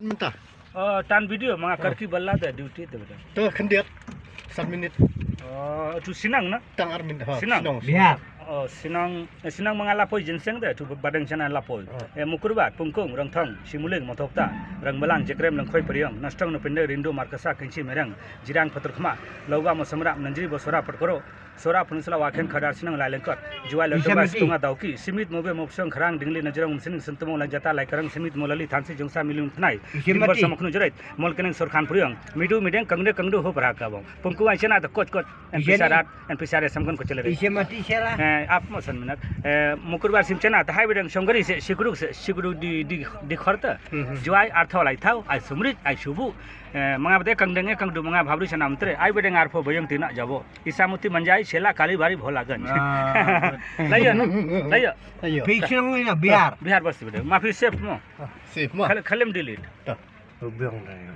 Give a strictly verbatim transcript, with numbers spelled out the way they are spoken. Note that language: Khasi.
Mynta. Oh, tan video manga karki balla da duty te beda. To khyndiat. San minit. Oh, tu Sinang na? Tang ar minit. Ha, Sinang. Sinang. Bihar. Oh, Sinang, eh, Sinang manga lapoi jinseng te tu badang chana lapoi. Eh, Mukurbat, Pungkung, Rangthong, Shimuling, Mothokta, Rangbalang, Jekrem, Langkhoi, Periang, Nastong, Nopinde, Rindu, Markasa, Kenchi, Mereng, Jirang, Paturkhma, Lauga, Mosamrap, Nanjri, Bosora, Patkoro, Sora, Peninsula, Wakheng, Khadar, Sinang, Lailengkot, Juai, Lotemba, Sitamati. Situnga, Dauki, Simit, Mobe, Mopsong, Kharang, Dingli, Najrong, Sining, Sentumong, Lajata, Laikarang, Simit, Molali, Thansi, Jongsa, Milun, Thnai, Sitamati. Timber, Samaknu, Jerait, Molkeneng, Sorkhan, Puriang, Midu, Mideng, Kangde, Kangdu, Ho, Paraka, Bong. Pungku, Anchena, the coach, coach, and Ishe Pisarat, and Pisare, Samkan, Kochele. Ishe mati sera. Eh, ap mo san minit. Eh, Mukurbar Simchena, the hai bedeng Shongari se, Shikuru se, Shikuru di, di, di Khorta. Mhm. Juai, Arthau, Laithau, ai Sumrit, ai Shubu. Eh, manga bede Kangdeng, eh, Kangdu, manga Bhabri, Sanam, Tre. Ai bedeng Arpho, Bayang, Tina, Jabo. Isamuti, Manjai, Shela, Kalibari, Bholaganj. Ah. Layo, layo. Ayo. Picture ni na Bihar. Bihar bas bede. Mafi save mo. Ah, save mo. Khal-, khalem delete. To. Biang dah.